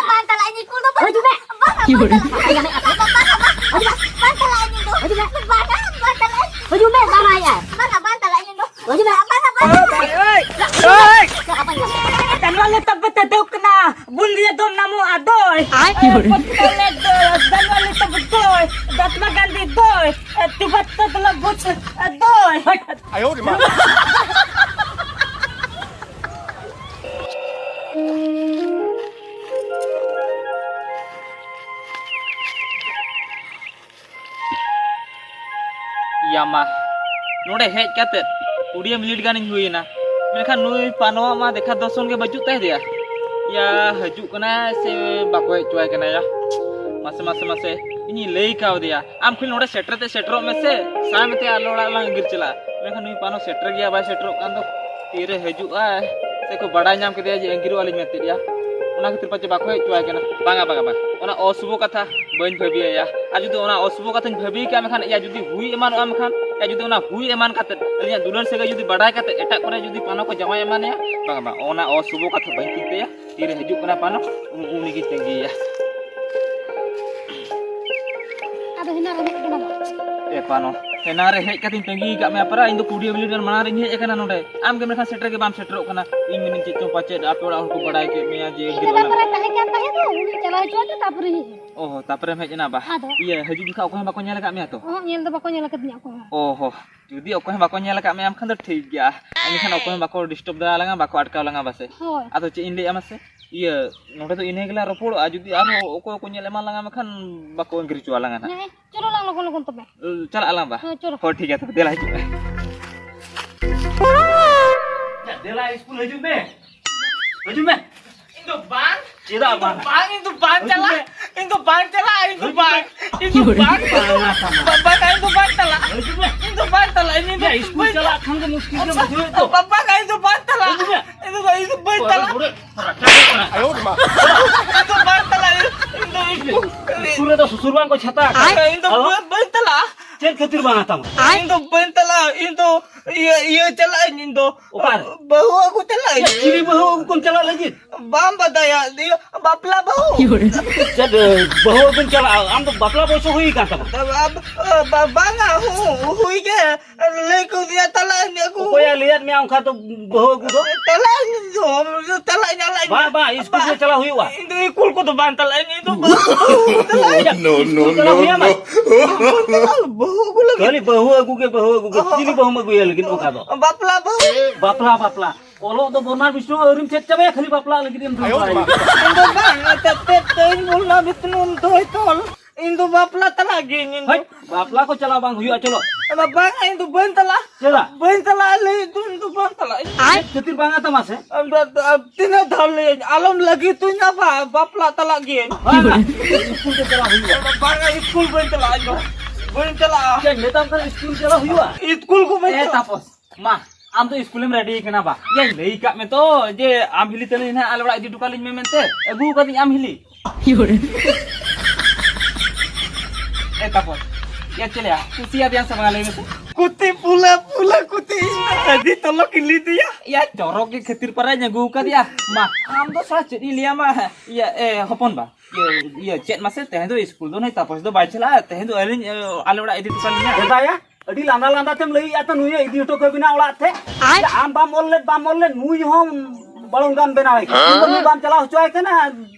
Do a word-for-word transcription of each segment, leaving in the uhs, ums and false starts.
ᱵᱟᱝ ᱪᱟᱞᱟᱜ ᱤᱧ ᱥᱠᱩᱞ ᱫᱚ᱾ ᱦᱤᱡᱩᱜ ᱢᱮ᱾ ᱵᱟᱝ ᱪᱟᱞᱟᱜ ᱤᱧ ᱫᱚ᱾ ᱦᱤᱡᱩᱜ ᱢᱮ᱾ ᱵᱟᱝ ᱪᱟᱞᱟᱜ ᱤᱧ ᱫᱚ᱾ ᱦᱤᱡᱩᱜ ᱢᱮ᱾ ᱵᱟᱝ ᱪᱟᱞᱟᱜ ᱤᱧ ᱫᱚ᱾ ᱦᱤᱡᱩᱜ ᱢᱮ᱾ ᱵᱟᱝ ᱪᱟᱞᱟᱜ ᱤᱧ ᱫᱚ᱾ ᱪᱟᱞᱟᱜ ᱵᱟᱝ ᱪᱟᱞᱟᱜ ᱤᱧ ᱫᱚ᱾ ᱵᱩᱱᱫᱤᱭᱟ ᱫᱚ ᱱᱟᱢᱚ ᱟᱫᱚᱭ᱾ ᱟᱭ᱾ ᱯᱚᱛᱠᱟᱞᱮ ᱫᱚ ᱫᱟᱱᱣᱟᱞᱮ ᱛᱚ ᱵᱩᱛᱚᱭ᱾ ᱫᱟᱛᱢᱟ ᱜᱟᱱᱫᱤ ᱫᱚᱭ᱾ ᱛᱤᱵᱟᱛ ᱛᱚ ᱫᱚᱞᱟ ᱵᱩᱛ ᱫᱚᱭ᱾ ᱭᱟ ᱢᱟ, ᱱᱚᱰᱮ ᱦᱮᱡ ᱠᱟᱛᱮ ᱠᱩᱲᱤ ᱢᱤᱱᱤᱴ ᱜᱟᱱᱤᱧ ᱦᱩᱭᱮᱱᱟ, ᱢᱮᱱᱠᱷᱟᱱ ᱱᱩᱭ ᱯᱟᱱᱣᱟ ᱢᱟ ᱫᱮᱠᱷᱟ ᱫᱚᱨᱥᱚᱱ ᱜᱮ ᱵᱟᱹᱪᱩᱜ ᱛᱟᱭ ᱫᱮᱭᱟ᱾ ᱭᱟ, ᱦᱤᱡᱩᱜ ᱠᱟᱱᱟᱭ ᱥᱮ ᱵᱟᱠᱚ ᱦᱮᱡ ᱦᱚᱪᱚᱣᱟᱭ ᱠᱟᱱᱟ ᱭᱟ? ᱢᱟᱥᱮ, ᱢᱟᱥᱮ, ᱢᱟᱥᱮ, ᱤᱧᱤᱧ ᱞᱟᱹᱭ ᱠᱟᱣᱫᱮᱭᱟ, ᱟᱢ ᱠᱷᱟᱹᱞᱤ ᱱᱚᱰᱮ ᱥᱮᱴᱮᱨ ᱛᱮ ᱥᱮᱴᱮᱨᱚᱜ ᱢᱮᱥᱮ, ᱥᱟᱭ ᱢᱮᱱᱛᱮ ᱟᱞᱮ ᱚᱲᱟᱜ ᱞᱟᱝ ᱟᱹᱜᱤᱨ ᱪᱟᱞᱟᱜᱼᱟ᱾ ᱢᱮᱱᱠᱷᱟᱱ ᱱᱩᱭ ᱯᱟᱱᱚ ᱥᱮᱴᱮᱨ ᱜᱮᱭᱟ, ᱵᱟᱭ ᱥᱮᱴᱮᱨᱚᱜ ᱠᱟᱱ ᱫᱚ᱾ ᱛᱤᱨᱮ ᱦᱤᱡᱩᱜᱼᱟᱭ? ᱥᱮᱠᱚ ᱵᱟᱰᱟᱭ ᱧᱟᱢ ᱠᱮᱫᱮᱭᱟ ᱡᱮ ᱟᱹᱜᱤᱨᱚᱜ ᱟᱹᱞᱤᱧ ᱢᱮᱱᱛᱮ ᱭᱟ, ᱚᱱᱟ ᱠᱷᱟᱹᱛᱤᱨ ᱯᱟᱪᱮ ᱵᱟᱠᱚ ᱦᱮᱡ ᱦᱚᱪᱚᱣᱟᱭ ᱠᱟᱱᱟ᱾ ᱵᱟᱝᱟ, ᱵᱟᱝᱟ, ᱵᱟᱝ, ᱚᱱᱟ ᱚᱥᱩᱵᱷᱚ ᱠᱟᱛᱷᱟ ᱵᱟᱹᱧ ᱵᱷᱟᱹᱵᱤᱭᱟ ᱭᱟ᱾ ᱟᱨ ᱡᱩᱫᱤ ᱚᱱᱟ ᱚᱥᱩᱵᱷᱚ ᱠᱟᱛᱷᱟᱧ ᱵᱷᱟᱹᱵᱤ ᱠᱟᱜ ᱢᱮᱠᱷᱟᱱ, ᱭᱟ, ᱡᱩᱫᱤ ᱦᱩᱭ ᱮᱢᱟᱱᱚᱜᱼᱟ ᱢᱮᱠᱷᱟᱱ, ᱭᱟ, ᱡᱩᱫᱤ ᱚᱱᱟ ᱦᱩᱭ ᱮᱢᱟᱱ ᱠᱟᱛᱮ ᱟᱹᱞᱤᱧᱟᱜ ᱫᱩᱞᱟᱹᱲ ᱥᱟᱹᱜᱟᱹᱭ ᱡᱩᱫᱤ ᱵᱟᱰᱟᱭ ᱠᱟᱛᱮ ᱮᱴᱟᱜ ᱠᱚᱨᱮ ᱡᱩᱫᱤ ᱯᱟᱱᱚ ᱠᱚ ᱡᱟᱶᱟᱭ ᱮᱢᱟᱱᱮᱭᱟ, ᱵᱟᱝᱟ, ᱵᱟᱝ, ᱚᱱᱟ ᱚᱥᱩᱵᱷᱚ ᱠᱟᱛᱷᱟ ᱵᱟᱹᱧ ᱪᱤᱱᱛᱟᱹᱭᱟ᱾ ᱛᱤᱨᱮ ᱦᱤᱡᱩᱜ ᱠᱟᱱᱟ ᱯᱟᱱᱚ, ᱩᱱ-, ᱩᱱᱤ ᱜᱮ ᱛᱟᱺᱜᱤᱭᱮᱭᱟ᱾ ᱟᱫᱚ ᱦᱮᱱᱟᱜ ᱨᱮ ᱦᱮᱡ ᱠᱟᱱᱟ ᱵᱟᱝ? ᱮ ᱯᱟᱱᱚ, ᱦᱮᱱᱟᱝ ᱨᱮ ᱦᱮᱡ ᱠᱟᱛᱮᱧ ᱛᱟᱺᱜᱤ ᱟᱠᱟᱫ ᱢᱮᱭᱟ ᱯᱟᱨᱟ, ᱤᱧ ᱫᱚ ᱠᱩᱲᱤ ᱢᱤᱱᱤᱴ ᱜᱟᱱ ᱢᱟᱲᱟᱝ ᱨᱤᱧ ᱦᱮᱡ ᱟᱠᱟᱱᱟ ᱱᱚᱰᱮ᱾ ᱟᱢ ᱜᱮ ᱢᱮᱱᱠᱷᱟᱱ ᱥᱮᱴᱮᱨ ᱜᱮ ᱵᱟᱢ ᱥᱮᱴᱮᱨᱚᱜ ᱠᱟᱱᱟ᱾ ᱤᱧ ᱢᱮᱱᱤᱧ ᱪᱮᱫ ᱪᱚᱝ ᱯᱟᱪᱮᱫ ᱟᱯᱮ ᱚᱲᱟᱜ ᱦᱚᱲ ᱠᱚ ᱵᱟᱲᱟᱭ ᱠᱮᱫ ᱢᱮᱭᱟ ᱡᱮ ᱤᱧ ᱥᱮᱵᱟ ᱫᱚ ᱯᱟᱨᱟ ᱛᱟᱦᱮᱸ ᱠᱟᱱ ᱛᱟᱦᱮᱸ ᱫᱚ, ᱩᱱᱤ ᱪᱟᱞᱟᱣ ᱦᱚᱪᱚ ᱟᱫᱮ, ᱛᱟᱨᱯᱚᱨᱮ ᱦᱮᱡ ᱮᱱᱟ᱾ ᱚ ᱦᱚ, ᱛᱟᱨᱯᱚᱨᱮᱢ ᱦᱮᱡ ᱮᱱᱟ ᱵᱟ? ᱟᱫᱚ? ᱤᱭᱟᱹ, ᱦᱤᱡᱩᱜ ᱡᱚᱠᱷᱟ ᱚᱠᱚᱭ ᱦᱚᱸ ᱵᱟᱠᱚ ᱧᱮᱞ ᱟᱠᱟᱫ ᱢᱮᱭᱟ ᱛᱚ? ᱚᱦᱚᱸ, ᱧᱮᱞ ᱫᱚ ᱵᱟᱠᱚ ᱧᱮᱞ ᱟᱠᱟᱫᱤᱧᱟ ᱚᱠᱚᱭ ᱦᱚᱸ᱾ ᱚ ᱦᱚ, ᱡᱩᱫᱤ ᱚᱠᱚᱭ ᱦᱚᱸ ᱵᱟᱠᱚ ᱧᱮᱞ ᱟᱠᱟᱫ ᱢᱮᱭᱟ ᱮᱱᱠᱷᱟᱱ ᱫᱚ ᱴᱷᱤᱠ ᱜᱮᱭᱟ᱾ ᱮᱱᱠᱷᱟᱱ ᱚᱠᱚᱭ ᱦᱚᱸ ᱵᱟᱠᱚ disturb ᱫᱟᱲᱮ ᱞᱟᱝᱟ, ᱵᱟᱠᱚ ᱟᱴᱠᱟᱣ ᱞᱟᱝᱟ ᱵᱟᱥᱮ᱾ ᱦᱳᱭ᱾ ᱟᱫᱚ ᱪᱮᱫ ᱤᱧ ᱞᱟᱹᱭᱟ ᱢᱟᱥᱮ? ᱤᱭᱟᱹ, ᱱᱚᱰᱮ ᱫᱚ ᱤᱱᱟᱹ ᱜᱮᱞᱟᱝ ᱨᱚᱯᱚᱲᱚᱜᱼᱟ, ᱡᱩᱫᱤ ᱟᱨᱦᱚᱸ ᱚᱠᱚᱭ ᱠᱚ ᱧᱮᱞ ᱮᱢᱟᱱ ᱞᱟᱝᱟ ᱢᱮᱱᱠᱷᱟᱱ ᱵᱟᱠᱚ ᱟᱹᱜᱤᱨ ᱦᱚᱪᱚᱣᱟᱞᱟᱝᱟ ᱱᱟᱦᱟᱜ᱾ ᱦᱮᱸ, ᱪᱚᱞᱚ ᱞᱟᱝ ᱞᱚᱜᱚᱱ ᱞᱚᱜᱚᱱ ᱛᱚᱵᱮ᱾ ᱪᱟᱞᱟᱜ ᱟᱞᱟᱝ ᱵᱟ? ᱦᱮᱸ, ᱪᱚᱞᱚ᱾ ᱦᱳᱭ, ᱴᱷᱤᱠ ᱜᱮᱭᱟ, ᱛᱚᱵᱮ ᱫᱮᱞᱟ ᱦᱤᱡᱩᱜ ᱢᱮ᱾ ᱫᱮᱞᱟ, ᱥᱠᱩᱞ ᱦᱤᱡᱩᱜ ᱢᱮ᱾ ᱦᱤᱡᱩᱜ ᱢᱮ᱾ ᱤᱧ ᱫᱚ ᱵᱟᱝ᱾ ᱪᱮᱫᱟᱜ ᱤᱧ ᱫᱚ ᱵᱟᱝ? ᱵᱟᱝ, ᱤᱧ ᱫᱚ ᱵᱟᱝ ᱦᱤᱡᱩᱜ ᱪᱟᱞᱟᱜ᱾ ᱢᱮ᱾ ᱤᱧ ᱫᱚ ᱵᱟᱝ᱾ ᱤᱧ ᱫᱚ ᱵᱟᱝ᱾ ᱤᱧ ᱫᱚ ᱵᱟᱝ᱾ ᱵᱟᱵᱟ, ᱤᱧ ᱫᱚ ᱵᱟᱝ ᱪᱟᱞᱟᱜ᱾ ᱦᱤᱡᱩᱜ ᱢᱮ᱾ ᱤᱧ ᱫᱚ ᱵᱟᱝ ᱪᱟᱞᱟᱜ᱾ ᱤᱧ ᱫᱚ ᱭᱟ, ᱥᱠᱩᱞ ᱵᱟᱹᱧ ᱪᱟᱞᱟᱜ ᱠᱷᱟᱱ ᱫᱚ ᱢᱩᱥᱠᱤᱞ ᱜᱮᱢ ᱵᱩᱡᱷᱟᱹᱣᱮᱫ ᱫᱚ᱾ ᱵᱟᱵᱟ, ᱤᱧ ᱫᱚ ᱵᱟᱝ ᱪᱟᱞᱟᱜ᱾ ᱦᱤᱡᱩᱜ ᱢᱮ᱾ ᱤᱧ ᱫᱚ, ᱤᱧ ᱫᱚ ᱵᱟᱹᱧ ᱪᱟᱞᱟᱜ᱾ ᱤᱧ ᱫᱚ ᱵᱟᱝ ᱪᱟᱞᱟᱜ᱾ ᱤᱧ ᱫᱚ ᱥᱩᱥᱩᱨ ᱵᱟᱝ ᱠᱚ ᱪᱷᱟᱛᱟ᱾ ᱤᱧ ᱫᱚ ᱟᱞᱚ᱾ ᱵᱟᱹᱧ, ᱵᱟᱹᱧ ᱪᱟᱞᱟᱜ᱾ ᱪᱮᱫ ᱠᱷᱟᱹᱛᱤᱨ ᱵᱟᱝ ᱦᱟᱛᱟᱣᱟ? ᱤᱧ ᱫᱚ ᱵᱟᱹᱧ ᱪᱟᱞᱟᱜ᱾ ᱤᱧ ᱫᱚ ᱤᱭᱟᱹ, ᱤᱭᱟᱹ ᱪᱟᱞᱟᱜ ᱟᱹᱧ ᱤᱧ ᱫᱚ᱾ ᱚᱠᱟᱨᱮ? ᱵᱟᱹᱦᱩ ᱟᱹᱜᱩ ᱪᱟᱞᱟᱜ ᱟᱹᱧ᱾ ᱪᱤᱞᱤ ᱵᱟᱹᱦᱩ ᱟᱹᱜᱩ ᱠᱚᱢ ᱪᱟᱞᱟᱜ ᱞᱟᱹᱜᱤᱫ? ᱵᱟᱢ ᱵᱟᱰᱟᱭᱟ, ᱤᱭᱟᱹ, ᱵᱟᱯᱞᱟ ᱵᱟᱹᱦᱩ᱾ ᱪᱮᱫ, ᱵᱟᱹᱦᱩ ᱟᱹᱜᱩᱢ ᱪᱟᱞᱟᱜᱼᱟ? ᱟᱢ ᱫᱚ ᱵᱟᱯᱞᱟ ᱵᱚᱭᱚᱥ ᱦᱩᱭ ᱟᱠᱟᱱ ᱛᱟᱢᱟ᱾ ᱵᱟ-, ᱵᱟ-, ᱵᱟ-, ᱵᱟᱝᱟ, ᱦᱩ-, ᱦᱩᱭ ᱜᱮ᱾ ᱞᱟᱹᱭ ᱠᱚ ᱫᱤᱭᱟ, ᱪᱟᱞᱟᱜ ᱟᱹᱧ ᱟᱹᱜᱩ᱾ ᱚᱠᱚᱭᱮ ᱞᱟᱹᱭᱟᱫ ᱢᱮᱭᱟ ᱚᱱᱠᱟ ᱫᱚ ᱵᱟᱹᱦᱩ ᱟᱹᱜᱩ ᱫᱚ? ᱪᱟᱞᱟᱜ ᱟᱹᱧ ᱤᱧ ᱫᱚ, ᱪᱟᱞᱟᱜ ᱟᱹᱧ, ᱪᱟᱞᱟᱜ ᱟᱹᱧ᱾ ᱵᱟᱝ, ᱵᱟᱝ, ᱤᱥᱠᱩᱞ ᱫᱚ ᱪᱟᱞᱟᱜ ᱦᱩᱭᱩᱜᱼᱟ᱾ ᱤᱧ ᱫᱚ ᱤᱥᱠᱩᱞ ᱠᱚᱫᱚ ᱵᱟᱝ ᱪᱟᱞᱟᱜ ᱟᱹᱧ, ᱤᱧ ᱫᱚ ᱵᱟᱹᱦᱩ ᱟᱹᱜᱩ ᱪᱟᱞᱟᱜ ᱟᱹᱧ᱾ No, no, ᱤᱥᱠᱩᱞ ᱪᱟᱞᱟᱜ no, ᱦᱩᱭᱩᱜᱼᱟ, no. ᱵᱟᱝ? ᱵᱟᱹᱦᱩ ᱟᱹᱜᱩ ᱞᱟᱹᱜᱤᱫ᱾ ᱠᱷᱟᱹᱞᱤ ᱵᱟᱹᱦᱩ ᱟᱹᱜᱩ ᱜᱮ, ᱵᱟᱹᱦᱩ ᱟᱹᱜᱩ ᱜᱮ᱾ ᱚᱦᱚᱸ᱾ ᱪᱤᱞᱤ ᱵᱟᱹᱦᱩᱢ ᱟᱹᱜᱩᱭᱟ ᱞᱟᱹᱜᱤᱫ ᱚᱱᱠᱟ ᱫᱚ? ᱵᱟᱯᱞᱟ ᱵᱟᱹᱦᱩ᱾ ᱵᱟᱯᱞᱟ, ᱵᱟᱯᱞᱟ᱾ ᱚᱞᱚᱜ ᱫᱚ ᱵᱚᱨᱢᱟ ᱵᱤᱥᱱᱩ ᱟᱹᱣᱨᱤᱢ ᱪᱮᱫ ᱪᱟᱵᱟᱭᱟ, ᱠᱷᱟᱹᱞᱤ ᱵᱟᱯᱞᱟ ᱞᱟᱹᱜᱤᱫ ᱮᱢ ᱫᱷᱩᱨᱟᱹᱣ ᱵᱟᱲᱟᱭᱮᱱᱟ᱾ ᱤᱧ ᱫᱚ ᱵᱟᱝ, ᱟᱪᱪᱷᱟ, ᱪᱮᱫ ᱛᱮ ᱤᱧ ᱵᱚᱨᱢᱟ ᱵᱤᱥᱱᱩ ᱫᱚᱭ ᱛᱚᱞ? ᱤᱧ ᱫᱚ ᱵᱟᱯᱞᱟ ᱪᱟᱞᱟᱜ ᱜᱤᱭᱟᱹᱧ, ᱤᱧ ᱫᱚ᱾ ᱦᱳᱭ, ᱵᱟᱯᱞᱟ ᱠᱚ ᱪᱟᱞᱟᱣ ᱵᱟᱝ ᱦᱩᱭᱩᱜᱼᱟ, ᱪᱚᱞᱚ᱾ ᱟᱫᱚ ᱵᱟᱝ, ᱤᱧ ᱫᱚ ᱵᱟᱹᱧ ᱪᱟᱞᱟᱜᱼᱟ᱾ ᱪᱮᱫᱟᱜ? ᱵᱟᱹᱧ ᱪᱟᱞᱟᱜᱼᱟ, ᱞᱟᱹᱭ ᱫᱚ ᱤᱧ ᱫᱚ ᱵᱟᱹᱧ ᱪᱟᱞᱟᱜᱼᱟ᱾ ᱪᱮᱫ ᱠᱷᱟᱹᱛᱤᱨ ᱵᱟᱝᱟ ᱛᱟᱢᱟ ᱥᱮ? ᱟᱢ ᱫᱚ, ᱟᱢ ᱛᱤᱱᱟᱹᱜ ᱫᱷᱟᱣ ᱞᱟᱹᱭᱟᱹᱧ, ᱟᱞᱚᱢ ᱞᱟᱹᱜᱤᱫ ᱛᱩᱧᱟ ᱵᱟ, ᱵᱟᱯᱞᱟ ᱪᱟᱞᱟᱜ ᱜᱤᱭᱟᱹᱧ᱾ ᱵᱟᱝᱟ, ᱤᱥᱠᱩᱞ ᱛᱮ ᱪᱟᱞᱟᱜ ᱦᱩᱭᱩᱜᱼᱟ᱾ ᱵᱟᱝᱟ, ᱤᱥᱠᱩᱞ ᱵᱟᱹᱧ ᱪᱟᱞᱟᱜᱼᱟ, ᱤᱧ ᱫᱚ ᱵᱟᱹᱧ ᱪᱟᱞᱟᱜᱼᱟ᱾ ᱪᱮᱫ ᱢᱮᱛᱟᱢ ᱠᱟᱱᱟ, ᱤᱥᱠᱩᱞ ᱪᱟᱞᱟᱜ ᱦᱩᱭᱩᱜᱼᱟ? ᱤᱥᱠᱩᱞ ᱠᱚ ᱵᱟᱹᱧ ᱮ ᱪᱟᱞᱟᱜᱼᱟ᱾ ᱛᱟᱯᱚᱥ, ᱢᱟ, ᱟᱢ ᱫᱚ ᱤᱥᱠᱩᱞᱮᱢ ᱨᱮᱰᱤ ᱠᱟᱱᱟ ᱵᱟ? ᱭᱟᱧ ᱞᱟᱹᱭ ᱠᱟᱜ ᱢᱮ ᱛᱚ, ᱡᱮ ᱟᱢ ᱦᱤᱞᱤ ᱛᱟᱹᱞᱤᱧ ᱱᱟᱦᱟᱜ ᱟᱞᱮ ᱚᱲᱟᱜ ᱤᱫᱤ ᱦᱚᱴᱚ ᱠᱟᱞᱤᱧ ᱢᱮ ᱢᱮᱱᱛᱮ᱾ ᱟᱹᱜᱩ ᱠᱟᱫᱤᱧ ᱟᱢ ᱦᱤᱞᱤ᱾ ᱮ ᱛᱟᱯᱚᱥ, ᱭᱟ ᱪᱮᱞᱮᱭᱟ, ᱠᱩᱥᱤᱭᱟᱫᱮᱭᱟ ᱥᱮ ᱵᱟᱝ ᱞᱟᱹᱭ ᱢᱮᱥᱮ? ᱠᱩᱛᱤ ᱯᱩᱞᱟᱹ ᱯᱩᱞᱟᱹ ᱠᱩᱛᱤ, ᱤᱧ ᱫᱚ ᱟᱹᱰᱤ ᱛᱚᱞᱚ ᱠᱤᱞᱤ ᱫᱤᱭᱟ᱾ ᱭᱟ ᱪᱚᱨᱚᱠ ᱜᱮ ᱠᱷᱟᱹᱛᱤᱨ ᱯᱟᱨᱟᱧ ᱟᱹᱜᱩ ᱠᱟᱫᱮᱭᱟ᱾ ᱢᱟ, ᱟᱢ ᱫᱚ ᱥᱟ ᱪᱮᱫ ᱤᱧ ᱞᱟᱹᱭᱟᱢᱟ? ᱤᱭᱟᱹ, ᱮ, ᱦᱚᱯᱚᱱ ᱵᱟ, ᱤᱭᱟᱹ, ᱤᱭᱟᱹ, ᱪᱮᱫ ᱢᱟᱥᱮ, ᱛᱮᱦᱮᱧ ᱫᱚ ᱤᱥᱠᱩᱞ ᱫᱚ ᱱᱩᱭ ᱛᱟᱯᱚᱥ ᱫᱚ ᱵᱟᱭ ᱪᱟᱞᱟᱜᱼᱟ, ᱛᱮᱦᱮᱧ ᱫᱚ ᱟᱹᱞᱤᱧ, ᱮ, ᱟᱞᱮ ᱚᱲᱟᱜ ᱤᱫᱤ ᱦᱚᱴᱚ ᱠᱟᱞᱤᱧᱟ᱾ ᱫᱟᱫᱟᱭᱟ, ᱟᱹᱰᱤ ᱞᱟᱸᱫᱟ ᱞᱟᱸᱫᱟ ᱛᱮᱢ ᱞᱟᱹᱭᱮᱜᱼᱟ ᱛᱚ, ᱱᱩᱭᱮ ᱤᱫᱤ ᱦᱚᱴᱚ ᱠᱟᱵᱤᱱᱟ ᱚᱲᱟᱜ ᱛᱮ? ᱟᱢ ᱵᱟᱢ ᱚᱞ ᱞᱮᱫ, ᱵᱟᱢ ᱚᱞ ᱞᱮᱫ, ᱱᱩᱭ ᱦᱚᱸ ᱵᱟᱲᱚᱝ ᱜᱟᱢ ᱵᱮᱱᱟᱣ ᱮ ᱠᱟᱱᱟ᱾ ᱦᱮᱸ? ᱱᱩᱭ ᱵᱟᱢ ᱪᱟᱞᱟᱣ ᱦᱚᱪᱚ ᱟᱭ ᱠᱟᱱᱟ,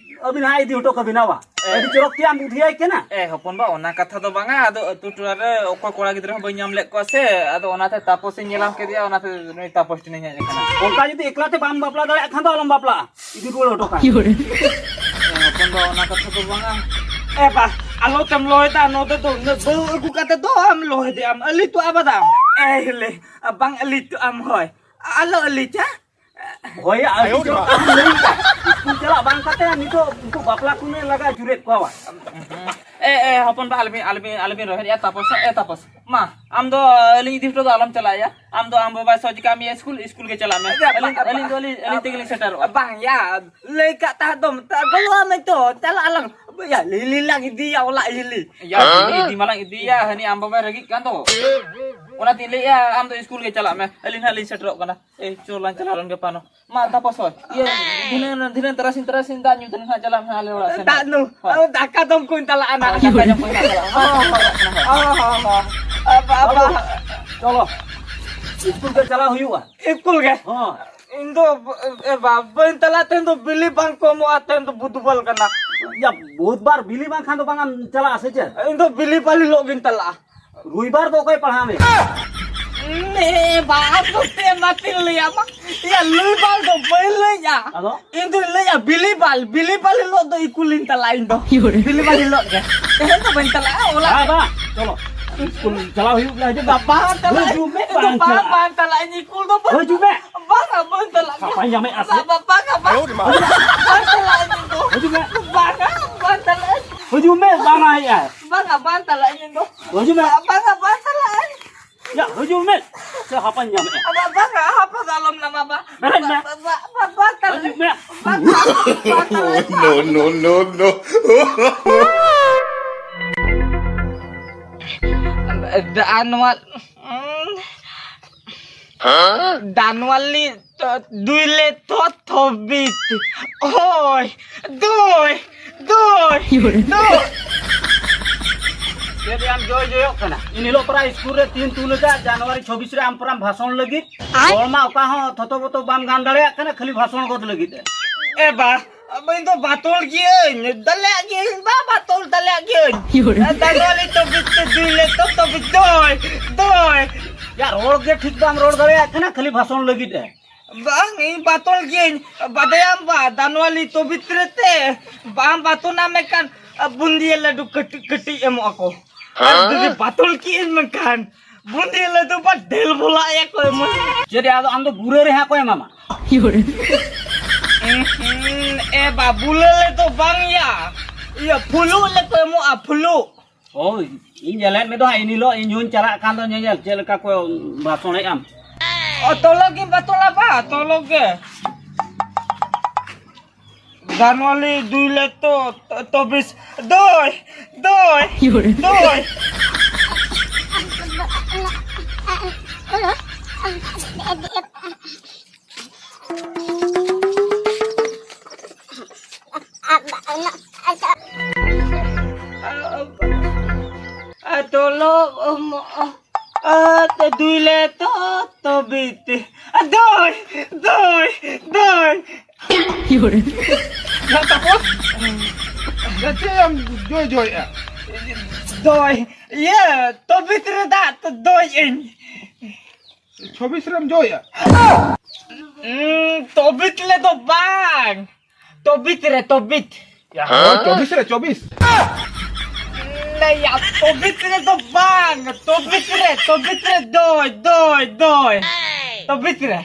ᱟᱹᱵᱤᱱ ᱦᱟᱸᱜ ᱤᱫᱤ ᱦᱚᱴᱚ ᱠᱟᱵᱤᱱᱟ ᱵᱟ? ᱮ᱾ ᱟᱹᱰᱤ ᱪᱚᱨᱚᱠ ᱛᱮᱭᱟᱢ ᱵᱩᱫᱷᱤᱭᱟᱭ ᱠᱟᱱᱟ᱾ ᱮ ᱦᱚᱯᱚᱱ ᱵᱟ, ᱚᱱᱟ ᱠᱟᱛᱷᱟ ᱫᱚ ᱵᱟᱝᱟ, ᱟᱫᱚ ᱟᱹᱛᱩ ᱴᱚᱞᱟ ᱨᱮ ᱚᱠᱚᱭ ᱠᱚᱲᱟ ᱜᱤᱫᱽᱨᱟᱹ ᱦᱚᱸ ᱵᱟᱹᱧ ᱧᱟᱢ ᱞᱮᱫ ᱠᱚᱣᱟ ᱥᱮ, ᱟᱫᱚ ᱚᱱᱟᱛᱮ ᱛᱟᱯᱚᱥᱤᱧ ᱧᱮᱞᱟᱢ ᱠᱮᱫᱮᱭᱟ, ᱚᱱᱟᱛᱮ ᱱᱩᱭ ᱛᱟᱯᱚᱥ ᱴᱷᱮᱱᱤᱧ ᱦᱮᱡ ᱟᱠᱟᱱᱟ᱾ ᱚᱱᱠᱟ ᱡᱩᱫᱤ ᱮᱠᱞᱟ ᱛᱮ ᱵᱟᱢ ᱵᱟᱯᱞᱟ ᱫᱟᱲᱮᱭᱟᱜ ᱠᱷᱟᱱ ᱫᱚ ᱟᱞᱚᱢ ᱵᱟᱯᱞᱟᱜᱼᱟ, ᱤᱫᱤ ᱨᱩᱣᱟᱹᱲ ᱦᱚᱴᱚ ᱠᱟᱜ᱾ ᱮ ᱦᱚᱯᱚᱱ ᱵᱟ, ᱚᱱᱟ ᱠᱟᱛᱷᱟ ᱫᱚ ᱵᱟᱝᱟ᱾ ᱮ ᱵᱟ, ᱟᱞᱚ ᱛᱮᱢ ᱞᱚᱦᱮᱫᱟ, ᱱᱚᱰᱮ ᱫᱚ ᱩᱱᱟᱹᱜ ᱵᱟᱹᱦᱩ ᱟᱹᱜᱩ ᱠᱟᱛᱮ ᱫᱚ ᱟᱢ ᱞᱚᱦᱮᱫᱮ ᱟᱢ, ᱟᱹᱞᱤ ᱛᱚ ᱟᱵᱟᱫᱟᱢ᱾ ᱮ ᱦᱤᱞᱮ, ᱵᱟᱝ ᱟᱹᱞᱤ ᱛᱚ ᱟᱢ ᱦᱚᱭ᱾ ᱟᱞᱚ ᱟᱹᱞᱤᱪᱟ᱾ ᱦᱳᱭ, ᱟᱹᱰᱤ ᱡᱳᱨ ᱠᱟᱛᱷᱟᱢ ᱞᱟᱹᱭ ᱠᱮᱫᱟ᱾ ᱤᱥᱠᱩᱞ ᱪᱟᱞᱟᱜ ᱵᱟᱝ ᱠᱟᱛᱮ ᱱᱤᱛᱚᱜ ᱩᱱᱠᱩ ᱵᱟᱯᱞᱟ ᱠᱚ ᱞᱟᱜᱟ ᱡᱩᱨᱮᱫ ᱠᱚᱣᱟ᱾ ᱮ, ᱮ, ᱦᱚᱯᱚᱱ ᱵᱟ, ᱟᱞᱚᱵᱤᱱ, ᱟᱞᱚᱵᱤᱱ, ᱟᱞᱚᱵᱤᱱ ᱨᱚᱦᱮᱫ ᱭᱟ, ᱛᱟᱯᱚᱥ, ᱮ, ᱛᱟᱯᱚᱥ᱾ ᱢᱟ, ᱟᱢ ᱫᱚ ᱟᱹᱞᱤᱧ ᱤᱫᱤ ᱦᱚᱴᱚ ᱫᱚ ᱟᱞᱚᱢ ᱪᱟᱞᱟᱜ ᱭᱟ᱾ ᱟᱢ ᱫᱚ ᱟᱢ ᱵᱟᱵᱟᱭ ᱥᱚᱡ ᱠᱟᱜ ᱢᱮᱭᱟ ᱤᱥᱠᱩᱞ, ᱤᱥᱠᱩᱞ ᱜᱮ ᱪᱟᱞᱟᱜ ᱢᱮ᱾ ᱟᱪᱪᱷᱟ, ᱟᱹᱞᱤᱧ, ᱵᱟ-, ᱟᱹᱞᱤᱧ ᱫᱚ ᱟᱹᱞᱤᱧ, ᱟᱹᱞᱤᱧ ᱛᱮᱜᱮᱞᱤᱧ ᱥᱮᱴᱮᱨᱚᱜᱼᱟ᱾ ᱵᱟᱝ ᱭᱟ, ᱞᱟᱹᱭ ᱠᱟᱜ ᱛᱟᱦᱮᱸ ᱫᱚᱢ, ᱛᱟ-, ᱜᱚᱞᱣᱟ ᱢᱮ ᱛᱚ, ᱪᱟᱞᱟᱜ ᱟᱞᱟᱝ᱾ ᱭᱟ, ᱞᱤᱞᱤ ᱞᱟᱝ ᱤᱫᱤᱭᱟ, ᱚᱞᱟᱜ ᱞᱤᱞᱤ᱾ ᱭᱟ, ᱤᱫᱤ, ᱤᱫᱤ ᱢᱟᱞᱟᱝ ᱤᱫᱤᱭᱟ, ᱦᱟᱹᱱᱤ ᱟᱢ ᱵᱟᱵᱟᱭ ᱨᱟᱹᱜᱤᱜ ᱠᱟᱱ ᱫᱚ᱾ ᱚᱱᱟᱛᱤᱧ ᱞᱟᱹᱭᱮᱜᱼᱟ, ᱟᱢ ᱫᱚ ᱥᱠᱩᱞ ᱜᱮ ᱪᱟᱞᱟᱜ ᱢᱮ, ᱟᱹᱞᱤᱧ ᱦᱟᱸᱜ ᱞᱤᱧ ᱥᱮᱴᱮᱨᱚᱜ ᱠᱟᱱᱟ᱾ ᱮᱭ, ᱪᱚ ᱞᱟᱝ ᱪᱟᱞᱟᱣ ᱞᱮᱱ ᱜᱮ ᱯᱟᱱᱚ᱾ ᱢᱟ, ᱛᱟᱯᱚᱥ ᱦᱚᱭ, ᱤᱭᱟᱹ, ᱫᱷᱤᱱᱟᱹᱝ, ᱫᱷᱤᱱᱟᱹᱝ ᱛᱟᱨᱟᱥᱤᱧ, ᱛᱟᱨᱟᱥᱤᱧ ᱫᱟᱜ ᱧᱩ ᱛᱮ ᱱᱟᱦᱟᱜ ᱪᱟᱞᱟᱜ ᱢᱮ ᱟᱞᱮ ᱚᱲᱟᱜ ᱥᱮᱱ᱾ ᱫᱟᱜ ᱧᱩ? ᱦᱳᱭ᱾ ᱟᱫᱚ ᱫᱟᱠᱟ ᱡᱚᱢ ᱠᱚᱧ ᱪᱟᱞᱟᱜᱼᱟ ᱱᱟᱦᱟᱜ᱾ ᱫᱟᱠᱟ ᱡᱚᱢ ᱠᱚᱧ ᱪᱟᱞᱟᱜᱼᱟ᱾ ᱦᱚᱸ, ᱦᱚᱸ, ᱦᱚᱸ, ᱦᱚᱸ᱾ ᱟ, ᱵᱟ, ᱵᱟ᱾ ᱵᱟᱹᱵᱩ, ᱪᱚᱞᱚ, ᱥᱠᱩᱞ ᱛᱮ ᱪᱟᱞᱟᱣ ᱦᱩᱭᱩᱜᱼᱟ᱾ ᱥᱠᱩᱞ ᱜᱮ? ᱦᱚᱸ᱾ ᱤᱧ ᱫᱚ, ᱮ ᱵᱟ, ᱵᱟᱹᱧ ᱪᱟᱞᱟᱜᱼᱟ, ᱛᱮᱦᱮᱧ ᱫᱚ ᱵᱤᱞᱤ ᱵᱟᱝ ᱠᱚ ᱮᱢᱚᱜᱼᱟ, ᱛᱮᱦᱮᱧ ᱫᱚ ᱵᱩᱫᱷᱵᱟᱨ ᱠᱟᱱᱟ᱾ ᱭᱟ, ᱵᱩᱫᱷᱵᱟᱨ ᱵᱤᱞᱤ ᱵᱟᱝᱠᱷᱟᱱ ᱫᱚ ᱵᱟᱝ ᱮᱢ ᱪᱟᱞᱟᱜᱼᱟ ᱥᱮ ᱪᱮᱫ? ᱤᱧ ᱫᱚ ᱵᱤᱞᱤ ᱵᱟᱞ ᱦᱤᱞᱳᱜ ᱜᱤᱧ ᱪᱟᱞᱟᱜᱼᱟ᱾ ᱨᱚᱵᱤᱵᱟᱨ ᱫᱚ ᱚᱠᱚᱭ ᱯᱟᱲᱦᱟᱣ ᱢᱮᱭᱟ? ᱮ ᱵᱟ, ᱟᱢ ᱫᱚ ᱪᱮᱫ ᱮᱢ ᱟᱹᱛᱤᱧ ᱞᱟᱹᱭᱟ ᱢᱟ? ᱭᱟ, ᱞᱩᱭ ᱵᱟᱞ ᱫᱚ ᱵᱟᱹᱧ ᱞᱟᱹᱭᱟ᱾ ᱟᱫᱚ? ᱤᱧ ᱫᱩᱧ ᱞᱟᱹᱭᱟ ᱵᱤᱞᱤ ᱵᱟᱞ, ᱵᱤᱞᱤ ᱵᱟᱞ ᱦᱤᱞᱳᱜ ᱫᱚ ᱤᱥᱠᱩᱞᱤᱧ ᱪᱟᱞᱟᱜᱼᱟ ᱤᱧ ᱫᱚ᱾ ᱵᱤᱞᱤ ᱵᱟᱞ ᱦᱤᱞᱳᱜ ᱜᱮ᱾ ᱛᱮᱦᱮᱧ ᱫᱚ ᱵᱟᱹᱧ ᱪᱟᱞᱟᱜᱼᱟ, ᱚᱲᱟᱜ ᱵᱟᱝ, ᱨᱮ᱾ ᱵᱟᱝ, ᱪᱚᱞᱚ᱾ ᱤᱥᱠᱩᱞ ᱪᱟᱞᱟᱣ ᱦᱩᱭᱩᱜ ᱜᱮᱭᱟ, ᱦᱤᱡᱩᱜ ᱢᱮ᱾ ᱵᱟᱵᱟ ᱪᱟᱞᱟᱜ ᱦᱤᱡᱩᱜ ᱢᱮ, ᱤᱧ ᱵᱟᱝ ᱫᱚ ᱵᱟᱝ, ᱪᱟᱞᱟᱜ᱾ ᱵᱟᱝ ᱪᱟᱞᱟᱜ ᱤᱧ ᱤᱥᱠᱩᱞ ᱫᱚ ᱵᱟᱹᱧ ᱦᱤᱡᱩᱜ ᱢᱮ᱾ ᱵᱟᱝᱟ, ᱵᱟᱹᱧ ᱪᱟᱞᱟᱜ᱾ ᱜᱟᱯᱟ ᱧᱟᱢᱮᱫᱼᱟ ᱥᱮ? ᱵᱟᱵᱟ, ᱵᱟᱝᱟ, ᱵᱟᱝ᱾ ᱵᱟᱝ ᱪᱟᱞᱟᱜ ᱤᱧ ᱫᱚ᱾ ᱦᱤᱡᱩᱜ ᱢᱮ᱾ ᱵᱟᱝᱟ, ᱵᱟᱝ ᱪᱟᱞᱟᱜ ᱤᱧ᱾ ᱦᱤᱡᱩᱜ ᱢᱮ, ᱵᱟᱝᱟ ᱦᱮᱡᱼᱟ᱾ ᱵᱟᱝᱟ, ᱵᱟᱝ ᱪᱟᱞᱟᱜ ᱤᱧ ᱫᱚ᱾ ᱦᱤᱡᱩᱜ ᱢᱮ᱾ ᱵᱟᱝᱟ, ᱵᱟᱝ ᱪᱟᱞᱟᱜ ᱤᱧ᱾ ᱭᱟ, ᱦᱤᱡᱩᱜ ᱢᱮ᱾ ᱥᱮ ᱦᱟᱯᱟᱧ ᱧᱟᱢᱮᱫᱼᱟ᱾ ᱵᱟᱵᱟ, ᱵᱟᱝᱟ, ᱦᱟᱯᱟ ᱫᱚ ᱟᱞᱚᱢ ᱱᱟᱢᱟ, ᱵᱟ᱾ ᱵᱮᱨᱮᱫ ᱢᱮ᱾ ᱵᱟ, ᱵᱟ, ᱵᱟ, ᱵᱟ, ᱵᱟ, ᱦᱤᱡᱩᱜ ᱢᱮ᱾ ᱵᱟ, ᱵᱟ, ᱵᱟ, ᱵᱟ, ᱵᱟ᱾ No, no, no, no. ᱫᱟ-, ᱱᱚᱣᱟ, ᱩᱸ, ᱫᱟᱱᱣᱟᱞᱤ ᱛᱚ, ᱫᱩᱭ ᱞᱮ ᱛᱚ ᱛᱷᱚᱵᱤᱛ᱾ ᱦᱳᱭ, ᱫᱩᱭ, ᱫᱩᱭ, ᱫᱩᱭ᱾ ᱪᱮᱫ ᱭᱟᱢ ᱡᱚᱭ ᱡᱚᱭᱚᱜ ᱠᱟᱱᱟ? ᱤᱱ ᱦᱤᱞᱳᱜ ᱯᱟᱨᱟ ᱤᱥᱠᱩᱞ ᱨᱮ ᱛᱤᱱ ᱛᱩᱞ ᱟᱠᱟᱫ ᱡᱟᱱᱩᱣᱟᱨᱤ ᱪᱷᱚᱵᱵᱤᱥ ᱨᱮ ᱟᱢ ᱯᱟᱨᱟᱢ ᱵᱷᱟᱥᱚᱱ ᱞᱟᱹᱜᱤᱫ᱾ ᱦᱚᱲ ᱢᱟ ᱚᱠᱟ ᱦᱚᱸ ᱛᱷᱚᱛᱚ ᱵᱚᱛᱚ ᱵᱟᱢ ᱜᱟᱱ ᱫᱟᱲᱮᱭᱟᱜ ᱠᱟᱱᱟ, ᱠᱷᱟᱹᱞᱤ ᱵᱷᱟᱥᱚᱱ ᱜᱚᱫ ᱞᱟᱹᱜᱤᱫ᱾ ᱮ ᱵᱟ, ᱤᱧ ᱫᱚ ᱵᱟᱛᱚᱞ ᱜᱤᱭᱟᱹᱧ, ᱫᱟᱞᱮᱭᱟᱜ ᱜᱤᱭᱟᱹᱧ ᱵᱟ, ᱵᱟᱛᱚᱞ ᱫᱟᱞᱮᱭᱟᱜ ᱜᱤᱭᱟᱹᱧ᱾ ᱤᱭᱩᱨᱮ᱾ ᱮ, ᱫᱟᱞᱚᱞᱤ ᱛᱚ ᱵᱤᱛᱛᱮ ᱫᱩᱭ ᱞᱮ ᱛᱚ ᱛᱚ ᱵᱤᱛ ᱫᱚᱭ, ᱫᱚᱭ᱾ ᱭᱟ, ᱨᱚᱲ ᱜᱮ ᱴᱷᱤᱠ ᱵᱟᱢ ᱨᱚᱲ ᱫᱟᱲᱮᱭᱟᱜ ᱠᱟᱱᱟ, ᱠᱷᱟᱹᱞᱤ ᱵᱷᱟᱥᱚᱱ ᱞᱟᱹᱜᱤᱫ ᱮ᱾ ᱵᱟᱝ, ᱤᱧ ᱵᱟᱛᱚᱞ ᱜᱤᱭᱟᱹᱧ, ᱵᱟᱰᱟᱭᱟᱢ ᱵᱟ, ᱫᱟᱱᱣᱟᱞᱤ ᱛᱚ ᱵᱷᱤᱛᱨᱤ ᱛᱮ ᱵᱟᱢ ᱵᱟᱛᱚᱱᱟ ᱢᱮᱱᱠᱷᱟᱱ ᱵᱩᱸᱫᱤᱭᱟᱹ ᱞᱟᱹᱰᱩ ᱠᱟᱹᱴᱤᱡ ᱠᱟᱹᱴᱤᱡ ᱮᱢᱚᱜ ᱟᱠᱚ᱾ ᱟᱨ ᱦᱮᱸ? ᱡᱩᱫᱤ ᱵᱟᱛᱚᱞ ᱠᱤᱭᱟᱹᱧ ᱢᱮᱱᱠᱷᱟᱱ ᱵᱩᱸᱫᱤᱭᱟᱹ ᱞᱟᱹᱰᱩ ᱵᱟ ᱰᱷᱮᱞ ᱵᱷᱚᱞᱟ ᱭᱟ ᱠᱚ ᱮᱢᱚᱜ᱾ ᱪᱮᱫ ᱭᱟ, ᱟᱫᱚ ᱟᱢ ᱫᱚ ᱵᱩᱨᱟᱹ ᱨᱮ ᱦᱟᱸᱜ ᱠᱚ ᱮᱢᱟᱢᱟ᱾ ᱩᱸᱦᱩᱸ, ᱮ ᱵᱟ, ᱵᱩᱞᱟᱹ ᱞᱟᱹᱰᱩ ᱵᱟᱝ ᱭᱟ, ᱤᱭᱟᱹ ᱯᱷᱩᱞᱩᱜ ᱞᱮ ᱠᱚ ᱮᱢᱚᱜᱼᱟ, ᱯᱷᱩᱞᱩᱜ᱾ ᱦᱳᱭ, ᱤᱧ ᱧᱮᱞᱮᱫ ᱢᱮ ᱫᱚ ᱦᱟᱸᱜ, ᱤᱧ ᱦᱤᱞᱳᱜ ᱤᱧ ᱦᱚᱸᱧ ᱪᱟᱞᱟᱜ ᱠᱟᱱ ᱫᱚ ᱧᱮᱧᱮᱞ, ᱪᱮᱫ ᱞᱮᱠᱟ ᱠᱚ ᱵᱷᱟᱥᱚᱬᱮᱫ ᱟᱢ᱾ ᱚ, ᱛᱚᱞᱚᱠ ᱜᱮ ᱵᱟᱛᱚᱞᱟ ᱵᱟ, ᱛᱚᱞᱚᱠ ᱜᱮ᱾ ᱡᱟᱱᱩᱣᱟᱨᱤ ᱫᱩᱭ ᱞᱮ ᱛᱚ, ᱛᱚ, ᱛᱚᱵᱤᱥ, ᱫᱚᱭ, ᱫᱚᱭ, ᱫᱚᱭ᱾ ᱟᱫᱚ ᱞᱚ-, ᱚᱢ-, ᱟ, ᱛᱚ ᱫᱩᱭ ᱞᱮ ᱛᱚ, ᱛᱚ ᱵᱤᱛ᱾ ᱟ, ᱫᱚᱭ, ᱫᱚᱭ, ᱫᱚᱭ᱾ ᱭᱟ ᱛᱟᱯᱚᱥ, ᱭᱟ ᱪᱮᱫ ᱮᱢ ᱡᱚᱭ ᱡᱚᱭᱮᱜᱼᱟ? ᱫᱚᱭ, ᱤᱭᱟᱹ, ᱛᱚ ᱵᱤᱛ ᱨᱮ ᱫᱟᱜ ᱛᱚ ᱫᱚᱭ ᱟᱹᱧ᱾ ᱪᱷᱚᱵᱤᱥ ᱨᱮᱢ ᱡᱚᱭᱮᱜᱼᱟ? ᱩᱸ, ᱛᱚ ᱵᱤᱛ ᱞᱮ ᱫᱚ ᱵᱟᱝ᱾ ᱛᱚᱵᱤᱛ ᱨᱮ, ᱛᱚᱵᱤᱛ᱾ ᱭᱟ, ᱦᱳᱭ, ᱪᱚᱵᱤᱥ ᱨᱮ, ᱪᱚᱵᱤᱥ᱾ ᱞᱟᱹᱭᱟ, ᱛᱚᱵᱤᱛ ᱨᱮ ᱫᱚ ᱵᱟᱝ, ᱛᱚᱵᱤᱛ ᱨᱮ, ᱛᱚᱵᱤᱛ ᱨᱮ, ᱫᱚᱭ, ᱫᱚᱭ, ᱫᱚᱭ᱾ ᱛᱚᱵᱤᱛ ᱨᱮ᱾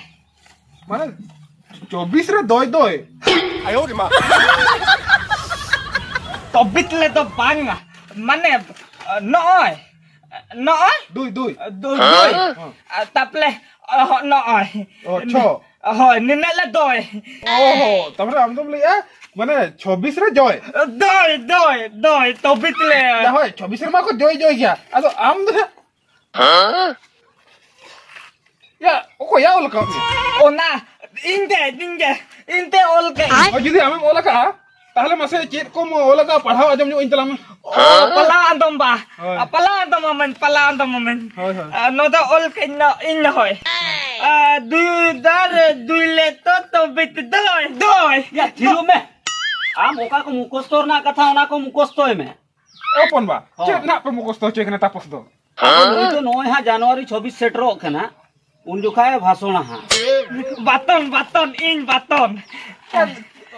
ᱢᱟᱱᱮ, ᱪᱚᱵᱤᱥ ᱨᱮ ᱫᱚᱭ, ᱫᱚᱭ᱾ ᱛᱚᱵᱤᱛ ᱨᱮ ᱫᱚ ᱵᱟᱝ, ᱢᱟᱱᱮ, ᱱᱚᱜᱼᱚᱭ, ᱱᱚᱜᱼᱚᱭ᱾ ᱫᱩᱭ, ᱫᱩᱭ᱾ ᱫᱩᱭ, ᱫᱩᱭ᱾ ᱦᱮᱸ᱾ ᱛᱟᱯᱚᱨᱮ, ᱚ, ᱱᱚᱜᱼᱚᱭ᱾ ᱚ, ᱪᱷᱚ᱾ ᱦᱳᱭ, ᱱᱤᱱᱟᱹᱜ ᱞᱮ ᱫᱚᱭ᱾ ᱚᱦᱚ, ᱛᱟᱯᱚᱨᱮ ᱟᱢ ᱫᱚᱢ ᱞᱟᱹᱭᱮᱜᱼᱟ, ᱢᱟᱱᱮ, ᱪᱷᱚᱵᱤᱥ ᱨᱮ ᱡᱚᱭ᱾ ᱫᱚᱭ, ᱫᱚᱭ, ᱫᱚᱭ, ᱛᱚᱵᱤᱛ ᱞᱮ᱾ ᱭᱟ ᱦᱳᱭ, ᱪᱷᱚᱵᱤᱥ ᱨᱮᱢᱟ ᱠᱚ ᱡᱚᱭ, ᱡᱚᱭ ᱜᱮᱭᱟ᱾ ᱟᱫᱚ ᱟᱢ ᱫᱚ ᱱᱟᱜ? ᱭᱟ, ᱚᱠᱚᱭ ᱭᱟ ᱚᱞ ᱠᱟᱜ ᱢᱮᱭᱟ? ᱚᱱᱟ, ᱤᱧ ᱛᱮ, ᱤᱧ ᱜᱮ, ᱤᱧ ᱛᱮ ᱚᱞ ᱠᱟᱜ ᱟᱹᱧ᱾ ᱚ, ᱡᱩᱫᱤ ᱟᱢᱮᱢ ᱚᱞ ᱠᱟᱜᱼᱟ, ᱛᱟᱦᱚᱞᱮ ᱢᱟᱥᱮ ᱪᱮᱫ ᱠᱚᱢ ᱚᱞ ᱟᱠᱟᱫᱼᱟ? ᱯᱟᱲᱦᱟᱣ ᱟᱸᱡᱚᱢ ᱧᱚᱜ ᱟᱹᱧ ᱛᱟᱞᱟᱝ ᱢᱮ᱾ ᱚ, ᱯᱟᱞᱟᱣ ᱟᱸᱫᱚᱢ ᱵᱟ᱾ ᱦᱳᱭ᱾ ᱟ, ᱯᱟᱞᱟᱣ ᱟᱸᱫᱚᱢ ᱟᱢᱟᱹᱧ, ᱯᱟᱞᱟᱣ ᱟᱸᱫᱚᱢ ᱟᱢᱟᱹᱧ᱾ ᱦᱳᱭ, ᱦᱳᱭ᱾ ᱟ, ᱱᱚᱣᱟ ᱫᱚ ᱚᱞ ᱠᱟᱹᱧ ᱱᱚ-, ᱤᱧ ᱱᱚᱦᱚᱭ᱾ ᱟ, ᱫᱩᱭ ᱫᱟᱨ ᱫᱩᱭ ᱞᱮ ᱛᱚ ᱛᱚ ᱵᱤᱛ ᱫᱚᱭ, ᱫᱚᱭ᱾ ᱭᱟ, ᱛᱷᱤᱨᱚᱜ ᱢᱮ᱾ ᱟᱢ ᱚᱠᱟ ᱠᱚ ᱢᱩᱠᱷᱚᱥᱛᱚ ᱨᱮᱱᱟᱜ ᱠᱟᱛᱷᱟ, ᱚᱱᱟ ᱠᱚ ᱢᱩᱠᱷᱚᱥᱛᱚᱭ ᱢᱮ᱾ ᱦᱚᱯᱚᱱ ᱵᱟ, ᱦᱚᱸ᱾ ᱪᱮᱫ ᱱᱟᱜ ᱯᱮ ᱢᱩᱠᱷᱚᱥᱛᱚ ᱦᱚᱪᱚᱭ ᱠᱟᱱᱟ ᱛᱟᱯᱚᱥ ᱫᱚ? ᱟᱫᱚ ᱱᱩᱭ ᱫᱚ ᱱᱚᱜᱼᱚᱭ ᱦᱟᱸᱜ ᱡᱟᱱᱩᱣᱟᱨᱤ ᱪᱷᱚᱵᱤᱥ ᱥᱮᱴᱮᱨᱚᱜ ᱠᱟᱱᱟ᱾ ᱩᱱ ᱡᱚᱠᱷᱟᱡ ᱮ ᱵᱷᱟᱥᱚᱬᱟ ᱦᱟᱸᱜ᱾ ᱵᱟᱛᱚᱱ, ᱵᱟᱛᱚᱱ, ᱤᱧ ᱵᱟᱛᱚᱱ᱾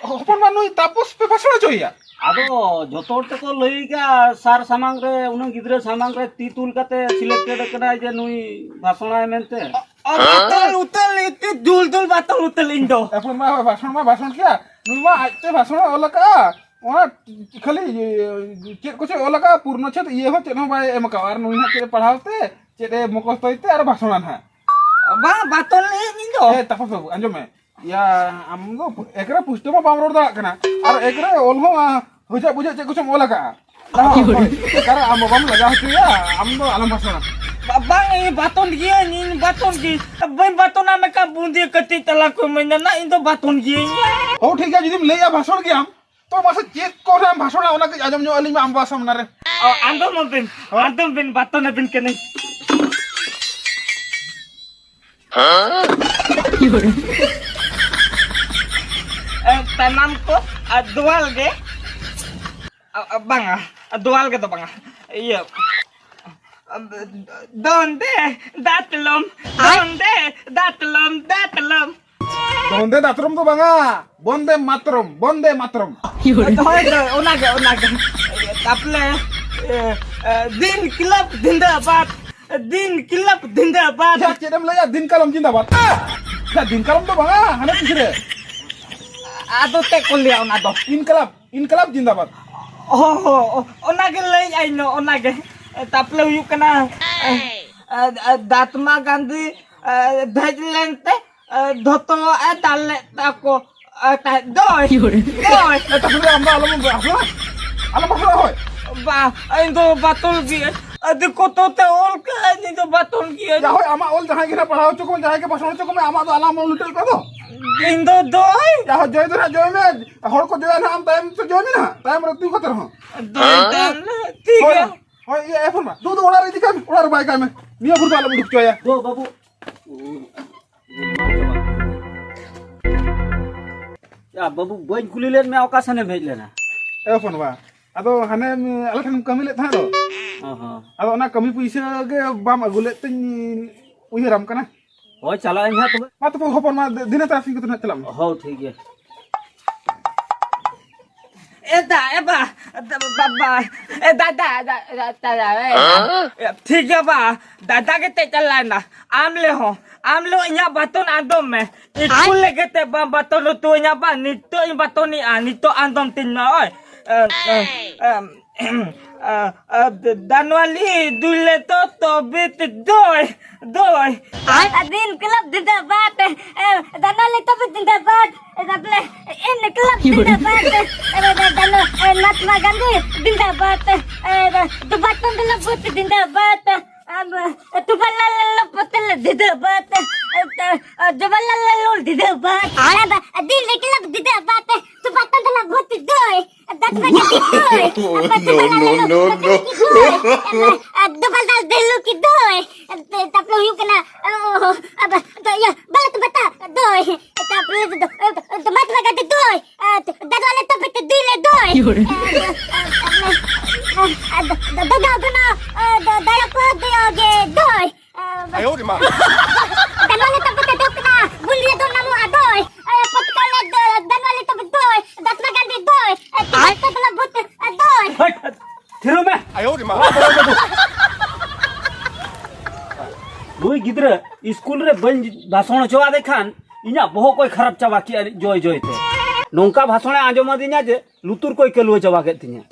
ᱦᱚᱯᱚᱱ ᱵᱟ, ᱱᱩᱭ ᱛᱟᱯᱚᱥ ᱯᱮ ᱵᱷᱟᱥᱚᱬ ᱦᱚᱪᱚᱭᱮᱭᱟ? ᱟᱫᱚ ᱡᱚᱛᱚ ᱦᱚᱲ ᱛᱮᱠᱚ ᱞᱟᱹᱭ ᱠᱟᱜᱼᱟ, ᱥᱟᱨ ᱥᱟᱢᱟᱝ ᱨᱮ, ᱩᱱᱟᱹᱜ ᱜᱤᱫᱽᱨᱟᱹ ᱥᱟᱢᱟᱝ ᱨᱮ ᱛᱤ ᱛᱩᱞ ᱠᱟᱛᱮ selected ᱠᱟᱱᱟᱭ ᱡᱮ ᱱᱩᱭ ᱵᱷᱟᱥᱚᱬᱟᱭ ᱢᱮᱱᱛᱮ᱾ ᱚ, ᱵᱟᱛᱚᱞ ᱩᱛᱟᱹᱞ, ᱤᱛᱤ ᱫᱩᱞ ᱫᱩᱞ ᱵᱟᱛᱚᱞ ᱩᱛᱟᱹᱞ ᱤᱧ ᱫᱚ᱾ ᱦᱚᱯᱚᱱ ᱵᱟ, ᱵᱷᱟᱥᱚᱬ ᱢᱟ ᱵᱷᱟᱥᱚᱬ ᱠᱮᱭᱟ, ᱱᱩᱭ ᱢᱟ ᱟᱡᱛᱮ ᱵᱷᱟᱥᱚᱬ ᱮ ᱚᱞ ᱠᱟᱜᱼᱟ᱾ ᱚᱱᱟ ᱠᱷᱟᱹᱞᱤ ᱪᱮᱫ ᱠᱚᱪᱚᱭ ᱚᱞ ᱠᱟᱜᱼᱟ, ᱯᱩᱨᱱᱚ ᱪᱷᱮᱫ ᱤᱭᱟᱹ ᱦᱚᱸ ᱪᱮᱫ ᱦᱚᱸ ᱵᱟᱭ ᱮᱢ ᱠᱟᱜᱼᱟ᱾ ᱟᱨ ᱱᱩᱭ ᱦᱟᱸᱜ ᱪᱮᱫ ᱮ ᱯᱟᱲᱦᱟᱣ ᱛᱮ, ᱪᱮᱫ ᱮ ᱢᱩᱠᱷᱚᱥᱛᱚᱭ ᱛᱮ, ᱟᱨ ᱵᱷᱟᱥᱚᱬᱟ ᱱᱟᱦᱟᱜ᱾ ᱵᱟᱝ, ᱵᱟᱛᱚᱞ ᱞᱟᱹᱭᱟᱹᱧ ᱤᱧ ᱫᱚ᱾ ᱮ, ᱛᱟᱯᱚᱥ ᱵᱟᱹᱵᱩ, ᱟᱸᱡᱚᱢ ᱢᱮ᱾ ᱭᱟ, ᱟᱢ ᱫᱚ ᱮᱠᱨᱮ ᱯᱩᱥᱴᱟᱹᱣ ᱢᱟ ᱵᱟᱢ ᱨᱚᱲ ᱫᱟᱲᱮᱭᱟᱜ ᱠᱟᱱᱟ, ᱟᱨ ᱮᱠᱨᱮ ᱚᱞ ᱦᱚᱸ, ᱟ, ᱦᱩᱡᱟᱹᱜ ᱵᱩᱡᱟᱹᱜ ᱪᱮᱫ ᱠᱚᱪᱚᱢ ᱚᱞ ᱟᱠᱟᱜᱼᱟ᱾ ᱚᱠᱟᱨᱮ ᱟᱢ ᱵᱟᱵᱟᱢ ᱞᱟᱡᱟᱣ ᱦᱚᱪᱚᱭᱟ, ᱟᱢ ᱫᱚ ᱟᱞᱚᱢ ᱵᱷᱟᱥᱚᱬᱟ᱾ ᱵᱟ-, ᱵᱟᱝ, ᱤᱧ ᱵᱟᱛᱚᱱ ᱜᱤᱭᱟᱹᱧ, ᱤᱧ ᱵᱟᱛᱚᱱ ᱜᱤᱭᱟᱹᱧ᱾ ᱵᱟᱹᱧ ᱵᱟᱛᱚᱱᱟ ᱢᱮᱱᱠᱷᱟᱱ ᱵᱩᱸᱫᱤᱭᱟᱹ ᱠᱟᱹᱴᱤᱡ ᱛᱟᱞᱟ ᱠᱚ ᱤᱢᱟᱹᱧ ᱱᱟ, ᱤᱧ ᱫᱚ ᱵᱟᱛᱚᱱ ᱜᱤᱭᱟᱹᱧ᱾ ᱦᱳ, ᱴᱷᱤᱠ ᱜᱮᱭᱟ, ᱡᱩᱫᱤᱢ ᱞᱟᱹᱭᱮᱜᱼᱟ ᱵᱷᱟᱥᱚᱱ ᱜᱮᱭᱟᱢ, ᱛᱚ ᱢᱟᱥᱮ ᱪᱮᱫ ᱠᱚ ᱨᱮᱢ ᱵᱷᱟᱥᱚᱱᱟ, ᱚᱱᱟ ᱠᱟᱹᱡ ᱟᱸᱡᱚᱢ ᱧᱚᱜ ᱟᱹᱞᱤᱧ ᱢᱮ ᱟᱢ ᱵᱟ ᱥᱟᱢᱱᱟ ᱨᱮ᱾ ᱚ, ᱟᱸᱡᱚᱢ ᱟᱵᱤᱱ, ᱦᱳᱭ᱾ ᱟᱸᱡᱚᱢ ᱵᱤᱱ, ᱵᱟᱛᱚᱱ ᱟᱹᱵᱤᱱ ᱠᱟᱹᱱᱟᱹᱧ᱾ ᱮ, ᱛᱟᱭᱱᱟᱢ ᱠᱚ, ᱟ, ᱫᱚᱣᱟᱞ ᱜᱮ᱾ ᱟ, ᱟ, ᱵᱟᱝᱟ, ᱫᱚᱣᱟᱞ ᱜᱮ ᱫᱚ ᱵᱟᱝᱟ᱾ ᱤᱭᱟᱹ, ᱟ, ᱫᱚᱱ ᱫᱮ, ᱫᱟᱛᱞᱚᱢ, ᱫᱚᱱ ᱫᱮ, ᱫᱟᱛᱞᱚᱢ, ᱫᱟᱛᱞᱚᱢ᱾ ᱵᱚᱱᱫᱮ ᱫᱟᱛᱨᱚᱢ ᱫᱚ ᱵᱟᱝᱟ, ᱵᱚᱱᱫᱮ ᱢᱟᱛᱨᱚᱢ, ᱵᱚᱱᱫᱮ ᱢᱟᱛᱨᱚᱢ᱾ ᱦᱳᱭ, ᱦᱳᱭ, ᱚᱱᱟᱜᱮ, ᱚᱱᱟᱜᱮ᱾ ᱛᱟᱯᱞᱮ, ᱮ, ᱮ, ᱫᱤᱱ ᱠᱞᱟᱵᱽ ᱡᱤᱱᱫᱟᱵᱟᱫ, ᱫᱤᱱ ᱠᱞᱟᱵᱽ ᱡᱤᱱᱫᱟᱵᱟᱫ᱾ ᱭᱟ, ᱪᱮᱫ ᱮᱢ ᱞᱟᱹᱭᱟ? ᱫᱤᱱ ᱠᱟᱞᱚᱢ ᱡᱤᱱᱫᱟᱵᱟᱫ᱾ ᱭᱟ, ᱫᱤᱱ ᱠᱟᱞᱚᱢ ᱫᱚ ᱵᱟᱝᱟ, ᱦᱟᱱᱮ ᱛᱤᱥ ᱨᱮ᱾ ᱟᱫᱚ ᱪᱮᱫ ᱠᱚ ᱞᱟᱹᱭᱟ ᱚᱱᱟ ᱫᱚ? ᱤᱱᱠᱞᱟᱵᱽ, ᱤᱱᱠᱞᱟᱵᱽ ᱡᱤᱱᱫᱟᱵᱟᱫ᱾ ᱚ, ᱚ, ᱚᱱᱟᱜᱮ ᱞᱟᱹᱭᱮᱫ ᱟᱹᱧ ᱱᱚ, ᱚᱱᱟᱜᱮ᱾ ᱛᱟᱯᱞᱮ ᱦᱩᱭᱩᱜ ᱠᱟᱱᱟ, ᱮ, ᱮ, ᱫᱟᱛᱢᱟ ᱜᱟᱱᱫᱷᱤ, ᱮ, ᱫᱮᱡ ᱞᱮᱱᱛᱮ, ᱮ, ᱫᱷᱚᱛᱚ ᱮ ᱫᱟᱞ ᱞᱮᱫ ᱛᱟᱠᱚ, ᱮ, ᱛᱟᱦᱮᱸᱫ ᱫᱚᱭ, ᱫᱚᱭ᱾ ᱮ, ᱛᱟᱯᱞᱮ ᱟᱢ ᱫᱚ ᱟᱞᱚᱢ ᱵᱷᱟᱥᱚᱱᱟ, ᱟᱞᱚᱢ ᱵᱷᱟᱥᱚᱱᱟ, ᱦᱳᱭ᱾ ᱵᱟ, ᱤᱧ ᱫᱚ ᱵᱟᱛᱚᱞ ᱜᱤᱭᱟᱹᱧ᱾ ᱟᱹᱰᱤ ᱠᱚᱛᱚ ᱛᱮ ᱚᱞ ᱠᱟᱜ ᱤᱧ ᱫᱚ ᱵᱟᱛᱚᱞ ᱜᱤᱭᱟᱹᱧ᱾ ᱭᱟ, ᱦᱳᱭ, ᱟᱢᱟᱜ ᱚᱞ ᱡᱟᱦᱟᱸᱭ ᱜᱮ ᱱᱟᱜ ᱯᱟᱲᱦᱟᱣ ᱦᱚᱪᱚ ᱠᱚᱢᱮ, ᱡᱟᱦᱟᱸᱭ ᱜᱮ ᱵᱷᱟᱥᱚᱱ ᱦᱚᱪᱚ ᱠᱚᱢᱮ, ᱟᱢᱟᱜ ᱫᱚ ᱟᱞᱚᱢ ᱚᱞ ᱦᱚᱪᱚᱭᱮᱫ ᱠᱚᱣᱟ ᱫᱚ᱾ ᱤᱧ ᱫᱚ ᱫᱚᱭ᱾ ᱭᱟ, ᱦᱳᱭ, ᱡᱚᱭ ᱫᱚ ᱱᱟᱜ ᱡᱚᱭ ᱢᱮ, ᱦᱚᱲ ᱠᱚ ᱡᱚᱭᱟ ᱱᱟᱜ, ᱟᱢ ᱛᱟᱭᱚᱢ ᱛᱮ ᱡᱚᱭ ᱢᱮ ᱱᱟᱜ, ᱛᱟᱭᱚᱢ ᱨᱮ ᱛᱤᱸᱜᱩ ᱠᱟᱛᱮ ᱨᱮᱦᱚᱸ᱾ ᱫᱚᱭ, ᱫᱚᱭ, ᱴᱷᱤᱠ ᱦᱳᱭ, ᱜᱮᱭᱟ᱾ ᱦᱳᱭ, ᱤᱭᱟᱹ, ᱮ ᱯᱷᱳᱱ ᱢᱟ᱾ ᱫᱩ, ᱫᱩ, ᱚᱲᱟᱜ ᱨᱮ ᱤᱫᱤ ᱠᱟᱭ ᱢᱮ, ᱚᱲᱟᱜ ᱨᱮ ᱵᱟᱭ ᱠᱟᱭ ᱢᱮ᱾ ᱱᱤᱭᱟᱹ ᱵᱷᱳᱨ ᱫᱚ ᱟᱞᱚᱢ ᱩᱰᱩᱠ ᱦᱚᱪᱚᱣᱟᱭᱟ᱾ ᱜᱳ ᱵᱟᱹᱵᱩ᱾ ᱭᱟ ᱵᱟᱹᱵᱩ, ᱵᱟᱹᱧ ᱠᱩᱞᱤ ᱞᱮᱫ ᱢᱮᱭᱟ, ᱚᱠᱟ ᱥᱮᱱᱮᱢ ᱦᱮᱡ ᱞᱮᱱᱟ? ᱮ ᱯᱷᱳᱱ ᱢᱟ᱾ ᱟᱫᱚ ᱦᱟᱱᱮ ᱟᱞᱮ ᱴᱷᱮᱱ ᱠᱟᱹᱢᱤ ᱞᱮᱫ ᱛᱟᱦᱮᱸᱫ ᱫᱚ᱾ ᱚ ᱦᱚᱸ᱾ ᱟᱫᱚ ᱚᱱᱟ ᱠᱟᱹᱢᱤ ᱯᱩᱭᱥᱟᱹ ᱜᱮ ᱵᱟᱢ ᱟᱹᱜᱩ ᱞᱮᱫ ᱛᱤᱧ ᱩᱭᱦᱟᱹᱨᱟᱢ ᱠᱟᱱᱟ᱾ ᱦᱳᱭ, ᱪᱟᱞᱟᱜ ᱟᱹᱧ ᱦᱟᱸᱜ ᱛᱚᱵᱮ᱾ ᱢᱟ ᱛᱚᱵᱮ ᱦᱚᱯᱚᱱ ᱢᱟ, ᱫᱤ-, ᱫᱤᱱᱮ ᱛᱟᱨᱟᱥᱤᱧ ᱠᱚᱛᱮ ᱱᱟᱜ ᱪᱟᱞᱟᱜ ᱢᱮ᱾ ᱦᱳᱭ, ᱴᱷᱤᱠ ᱜᱮᱭᱟ᱾ ᱮ ᱫᱟ, ᱮ ᱵᱟ, ᱫᱟ-, ᱵᱟᱵᱟ, ᱮ ᱫᱟᱫᱟ, ᱫᱟ-, ᱫᱟ-, ᱫᱟ-, ᱮ ᱫᱟ᱾ ᱦᱮᱸ? ᱮ, ᱴᱷᱤᱠ ᱜᱮᱭᱟ ᱵᱟ, ᱫᱟᱫᱟ ᱜᱮ ᱛᱮ ᱪᱟᱞᱟᱣ ᱮᱱᱟ᱾ ᱟᱢ ᱞᱮ ᱦᱚᱸ, ᱟᱢ ᱞᱮ ᱦᱚᱸ ᱤᱧᱟᱹᱜ ᱵᱟᱛᱚᱱ ᱟᱸᱫᱚᱢ ᱢᱮ᱾ ᱤᱥᱠᱩᱞ ᱞᱮ ᱜᱮ ᱛᱮ ᱵᱟ-, ᱵᱟᱛᱚᱱ ᱩᱛᱩ ᱤᱧᱟᱹᱜ ᱵᱟ, ᱱᱤᱛᱚᱜ ᱤᱧ ᱵᱟᱛᱚᱱᱤᱜᱼᱟ, ᱱᱤᱛᱚᱜ ᱟᱸᱫᱚᱢ ᱛᱤᱧ ᱢᱮ, ᱳᱭ᱾ ᱮ, ᱮ, ᱮ, ᱮ, ᱫᱟᱱᱣᱟᱞᱤ ᱫᱩᱞᱮ ᱛᱚ ᱛᱚᱵᱤᱛ ᱫᱚᱭ, ᱫᱚᱭ᱾ ᱟᱨ ᱫᱤᱱ ᱠᱞᱟᱵᱽ ᱡᱤᱱᱫᱟᱵᱟᱫ, ᱮ, ᱫᱟᱱᱣᱟᱞᱤ ᱛᱚᱵᱤᱛ ᱡᱤᱱᱫᱟᱵᱟᱫ, ᱮ, ᱛᱟᱯᱚᱨᱮ ᱤᱱ ᱠᱞᱟᱵᱽ ᱡᱤᱱᱫᱟᱵᱟᱫ, ᱮ, ᱫᱟ-, ᱫᱟ-, ᱫᱟ-, ᱮ, ᱢᱟᱦᱟᱛᱢᱟ ᱜᱟᱱᱫᱷᱤ ᱡᱤᱱᱫᱟᱵᱟᱫ, ᱮ, ᱫᱟ-, ᱫᱩᱵᱟᱛᱚᱱ ᱫᱩᱞᱟᱵᱩᱛ ᱡᱤᱱᱫᱟᱵᱟᱫ᱾ ᱟᱵ-, ᱛᱩᱵᱟᱞᱟᱞᱟᱞᱟ ᱯᱚᱛᱮᱞ ᱫᱤᱫᱟᱹ ᱵᱟᱛ, ᱛᱩᱵᱟᱞᱟᱞᱟᱞᱟ ᱫᱤᱫᱟᱹ ᱵᱟᱛ, ᱟᱵ-, ᱫᱤᱞ ᱠᱞᱟᱵ ᱫᱤᱫᱟᱹ ᱵᱟᱛ, ᱛᱩᱵᱟᱛᱟᱞᱟᱞᱟ ᱵᱷᱩᱛ ᱫᱚᱭ, ᱫᱟᱛ ᱵᱟᱜᱟ ᱫᱤᱫᱟᱹᱭ, ᱟᱵ-, No, no, no, no. ᱫᱩᱵᱟᱞᱟᱞ Dilu ᱠᱤ ᱫᱚᱭ, ᱛᱟᱯᱚᱨᱮ ᱦᱩᱭᱩᱜ ᱠᱟᱱᱟ, ᱚ, ᱟᱵ-, ᱤᱭᱟᱹ, ᱵᱟᱞᱟ ᱛᱩᱵᱟᱛᱟ ᱫᱚᱭ, ᱛᱟᱯᱚᱨᱮ ᱫᱚ, ᱫᱚ, ᱫᱚ, ᱢᱟᱛ ᱵᱟᱜᱟ ᱫᱤᱫᱟᱹᱭ, ᱫᱟᱫᱩ ᱟᱞᱮ ᱛᱚᱯᱮ ᱛᱮ ᱫᱩᱭ ᱞᱮ ᱫᱚᱭ᱾ ᱫᱚ, ᱫᱚ, ᱫᱚ, ᱫᱚ, ᱫᱚ, ᱫᱟᱭᱟ ᱠᱚ ᱫᱚᱭᱚ ᱜᱮ ᱫᱚᱭ᱾ ᱟᱭᱳ ᱨᱮ ᱢᱟ᱾ ᱫᱟᱱᱣᱟᱞᱮ ᱛᱚᱯᱮ ᱛᱮ ᱫᱚᱠᱱᱟ, ᱵᱩᱞᱤᱭᱟᱹ ᱫᱚ ᱱᱟᱢᱚ ᱟᱫᱚᱭ᱾ ᱯᱚᱛᱠᱟᱞᱮ ᱫᱟᱱᱣᱟᱞᱮ ᱛᱚᱯᱮ ᱫᱚᱭ, ᱫᱟᱛᱢᱟ ᱜᱟᱱᱰᱤ ᱫᱚᱭ᱾ ᱛᱚᱯᱮ ᱫᱚ ᱵᱩᱛ ᱫᱚᱭ᱾ ᱦᱟᱴ, ᱦᱟᱴ, ᱛᱷᱤᱨᱚᱜ ᱢᱮ᱾ ᱟᱭᱳ ᱨᱮ ᱢᱟ᱾ ᱱᱩᱭ ᱜᱤᱫᱽᱨᱟᱹ ᱤᱥᱠᱩᱞ ᱨᱮ ᱵᱟᱹᱧ ᱵᱷᱟᱥᱚᱱ ᱦᱚᱪᱚᱣᱟᱫᱮ ᱠᱷᱟᱱ ᱤᱧᱟᱹᱜ ᱵᱚᱦᱚᱜ ᱠᱚᱭ ᱠᱷᱟᱨᱟᱯ ᱪᱟᱵᱟ ᱠᱮᱜᱼᱟ ᱡᱚᱭ ᱡᱚᱭ ᱛᱮ᱾ ᱱᱚᱝᱠᱟ ᱵᱷᱟᱥᱚᱱᱮ ᱟᱸᱡᱚᱢ ᱟᱹᱫᱤᱧᱟ ᱡᱮ ᱞᱩᱛᱩᱨ ᱠᱚᱭ ᱠᱟᱹᱞᱩᱣᱟᱹ ᱪᱟᱵᱟ ᱠᱮᱫ ᱛᱤᱧᱟᱹ᱾